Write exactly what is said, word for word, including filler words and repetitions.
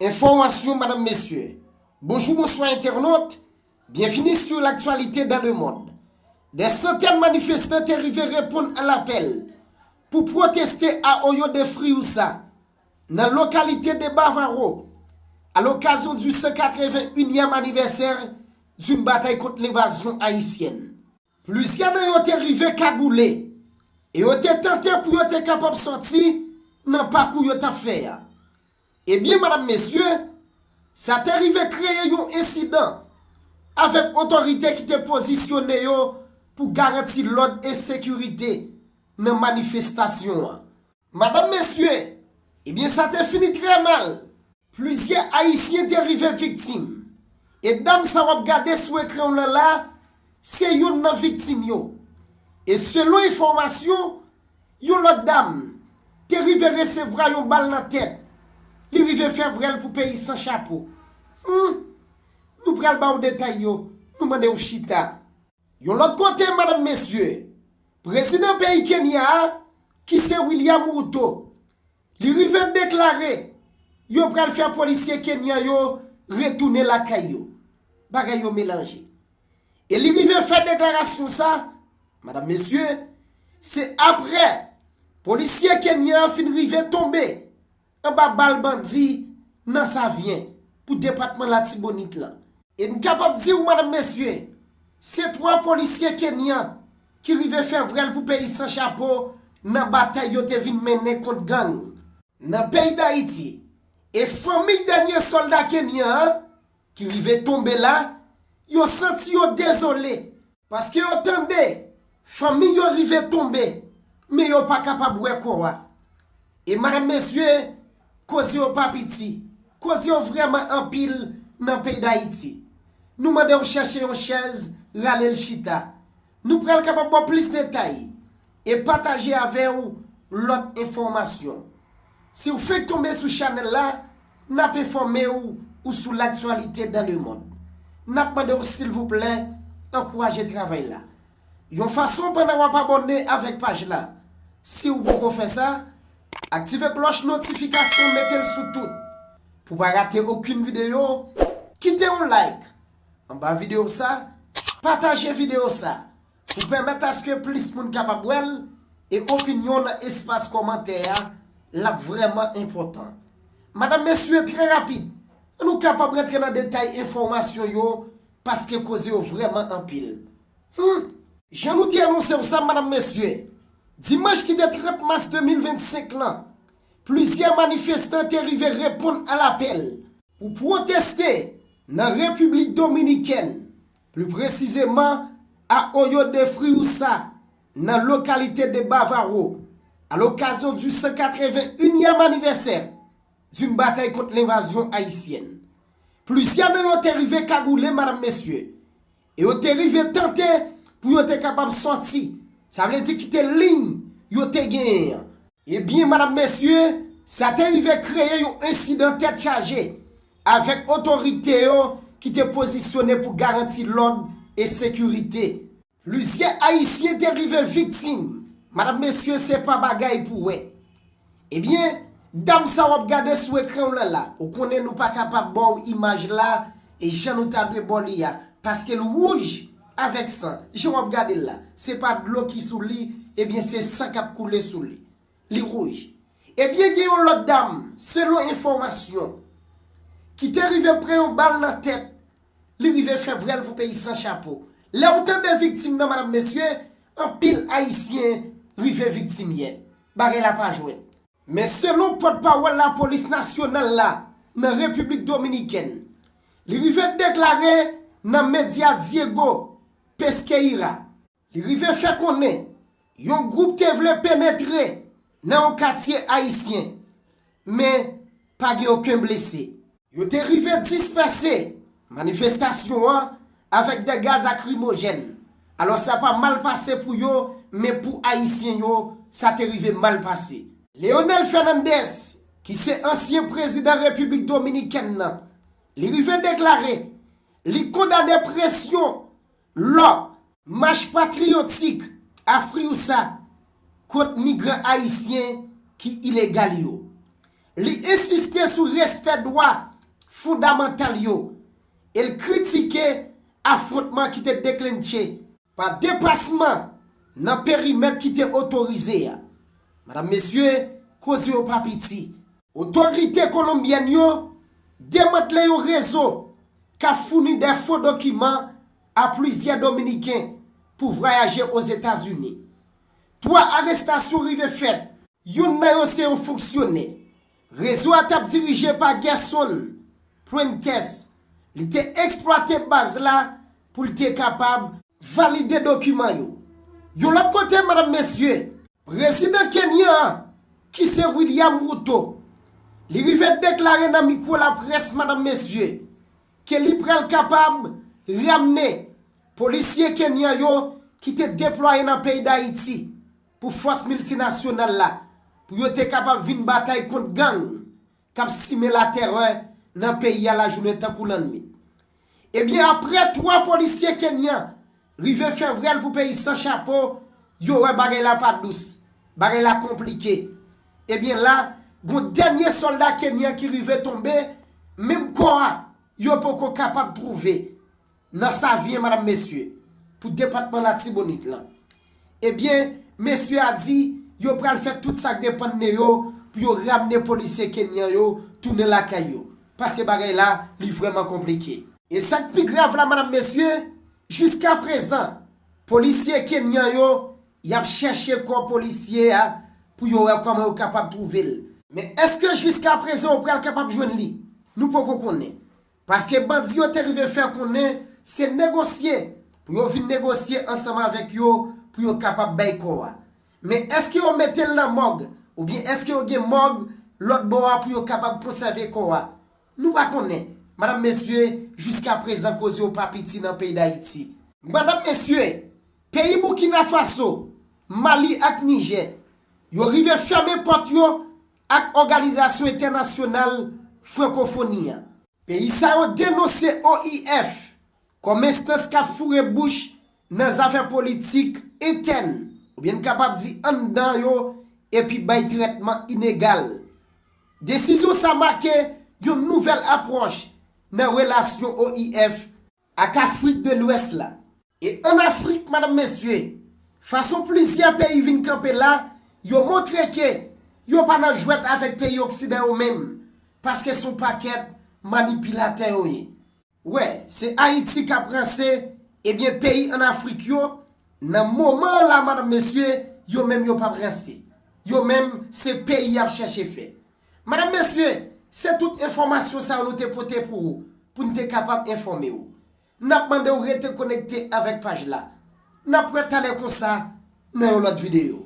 Enfòmasyon, madanm, mesye. Bonjou, bonswa, entènot. Byenvini sou Laktyalite dan le mond. Dè santèn manifestan te rive reponn a lapèl pou pwoteste a Oyo de Friusa, nan lokalite de Bavaro, a lokazyon di san katreven inyèm anivèsè d'une bataille contre l'invasion haïtienne. Plizyè nan yo te rive kagoule e yo te tante pou yo te kapab sòti nan pakou yo t ap fè a. Ebyen, madanm, mesye, sa te rive kreye yon ensidan avèk otorite ki te pozisyone yo pou garanti lòd e sekirite nan manifestasyon an. Madanm, mesye, ebyen, sa te fini trè mal. Plizyè Ayisyen te rive viktim. E dam sa w ap gade sou ekran w lan la, se youn nan viktim yo. E selon enfòmasyon, yon lòt dam te rive resevwa yon bal nan tèt. Li rive fè vrèl pou peyi san chapo. Hmm, nou pral ba w detay yo, nou mande w chita. Yon lòt kote, madanm, mesye, prezidan peyi Kenya a, ki se William Ruto, li rive deklare yo pral fè polisye kenyan yo retounen lakay yo. Bagay yo melanje. E li rive fè deklarasyon sa, madanm, mesye, se apre polisye kenyan an fin rive tonbe anba bal bandi nan Savyen pou depatman Latibonit lan. E n kapab di w, madanm, mesye, se twa polisye kenyan ki rive fè vrèl pou peyi san chapo nan batay yo te vin mennen kont gang nan peyi Dayiti. E fanmi dènye sòlda kenyan an ki rive tonbe la, yo santi yo dezole paske yo tande fanmi yo rive tonbe, men yo pa kapab wè kò a. E madanm, mesye, koze yo pa piti, koze yo vrèman anpil nan peyi Dayiti. Nou mande w chèche yon chèz, rale l chita. Nou pral kapab ba w plis detay e pataje avè w lòt enfòmasyon. Si w fenk tonbe sou chanèl la, n ap enfòme w ou sou Laktyalite dan le mond. N ap mande w, silvouplè, ankouraje travay la yon fason pandan w ap abòne avèk paj la. Si w poko fè sa, aktive klòch notifikasyon, mete l sou tout pou w pa rate okenn videyo. Kite yon like anba videyo sa, pataje videyo sa pou pèmèt aske plis moun kapab wè l, e opinyon w nan espas kòmantè a, l ap vrèman enpòtan. Madanm, mesye, trè rapid, nou kapab rantre nan detay enfòmasyon yo, paske koze yo vrèman anpil. Hmm. Jan nou te anonse w sa, madanm, mesye, dimanch ki te trant mas de mil vennsenk lan, plizyè manifestan te rive reponn a lapèl pou pwoteste nan Repiblik Dominikèn, pli presizeman a Oyo de Friusa, nan lokalite de Bavaro, a lokazyon di san katreven inyèm anivèsè d'une bataille contre l'invasion haïtienne. Plizyè nan yo te rive kagoule, madanm, mesye, e yo te rive tante pou yo te kapab sòti, sa vle di kite liy yo te genyen an. Ebyen, madanm, mesye, sa te rive kreye yon ensidan tèt chaje avèk otorite yo ki te pozisyone pou garanti lòd e sekirite. Plizyè Ayisyen te rive viktim. Madanm, mesye, se pa bagay pou wè. Ebyen, dam sa w ap gade sou ekran w lan la, ou konnen nou pa kapab ba w imaj la e jan nou ta dwe ba w li a, paske l wouj avèk san. Jan w ap gade l la, se pa dlo ki sou li, ebyen, se san k ap koule sou li. Li wouj. Ebyen, gen yon lòt dam, selon enfòmasyon, ki te rive pran yon bal nan tèt, li rive fè vrèl pou peyi san chapo. Lè w tande viktim nan, madanm, mesye, anpil Ayisyen rive viktim yè. Bagay la pa jwèt. Men selon pòtpawòl lapolis nasyonal la nan Repiblik Dominikèn, li rive deklare nan medya Diego Pesqueira, li rive fè konnen yon gwoup te vle penetre nan yon katye ayisyen, men pa gen okenn blese. Yo te rive dispèse manifestasyon an avèk de gaz lakrimojèn. Alò, sa pa mal pase pou yo, men pou Ayisyen yo, sa te rive mal pase. Leonel Fernandez, ki se ansyen prezidan Repiblik Dominikèn nan, li rive deklare li kondane presyon lò mach patriyotik a Friusa kont migran ayisyen ki ilegal yo. Li ensiste sou respè dwa fondamantal yo, e l kritike afwontman ki te deklenche pa depasman nan perimèt ki te otorize a. Madanm, mesye, koze yo pa piti. Otorite kolonbyèn yo demantle yon rezo k ap founi de fo dokiman a plizyè Dominiken pou vwayaje Ozetazini. Twa arestasyon rive fèt. Youn nan yo se yon fonksyonè. Rezo a t ap dirije pa Gerson Prentes. Li te eksplwate baz la pou l te kapab valide dokiman yo. Yon lòt kote, madanm, mesye, prezidan kenyan an, ki se William Ruto, li rive deklare nan mikwo laprès, madanm, mesye, ke li pral kapab ramne polisye kenyan yo ki te deplwaye nan peyi Dayiti pou fòs miltinasyonal la, pou yo te kapab vin batay kont gang k ap simen latèrè nan peyi a lajounen tankou lannwit. Ebyen, apre twa polisye kenyan rive fè vrèl pou peyi san chapo, yo wè bagay la pa dous, bagay la konplike. Ebyen la, gon dènye sòlda kenyan ki rive tonbe, menm kò a, yo poko kapab twouve nan Savyen, madanm, mesye, pou depatman Latibonit lan. Ebyen, mesye a di yo pral fè tout sa k depann de yo pou yo ramne polisye kenyan yo tounen lakay yo, paske bagay la, li vrèman konplike. E sa k pi grav la, madanm, mesye, jiska prezan, polisye kenyan yo, y ap chèche kò polisye a pou yo wè kòman yo kapab twouve l. Men èske jiska prezan yo pral kapab jwenn li? Nou poko konnen. Paske bandi yo te rive fè konnen se negosye, pou yo vin negosye ansanm avèk yo pou yo kapab bay kò a. Men èske yo mete l nan mòg, oubyen èske yo gen mòg lòt bò a pou yo kapab konsève kò a? Nou pa konnen. Madanm, mesye, jiska prezan koze yo pa piti nan peyi Dayiti. Madanm, mesye, peyi Burkina Faso, Mali ak Nijè, yo rive fèmen pòt yo ak Òganizasyon Entènasyonal Frankofoni an. Peyi sa yo denonse O I F kòm enstans k ap foure bouch nan zafè politik entèn, oubyen n kapab di anndan yo, epi bay trètman inegal. Desizyon sa make yon nouvèl apwòch nan relasyon O I F ak Afrik de Lwès la. E ann Afrik, madanm, mesye, fason plizyè peyi vin kanpe la, yo montre ke yo pa nan jwèt avèk peyi oksidan yo menm, paske se yon pakèt manipilatè yo ye. Wè, se Ayiti k ap ranse, ebyen, peyi ann Afrik yo, nan moman an la, madanm, mesye, yo menm yo p ap ranse. Yo menm, se peyi y ap chèche fè. Madanm, mesye, se tout enfòmasyon sa yo nou te pote pou ou, pou n te kapab enfòme w. N ap mande w rete konekte avèk paj la. N ap wè talè konsa nan yon lòt videyo.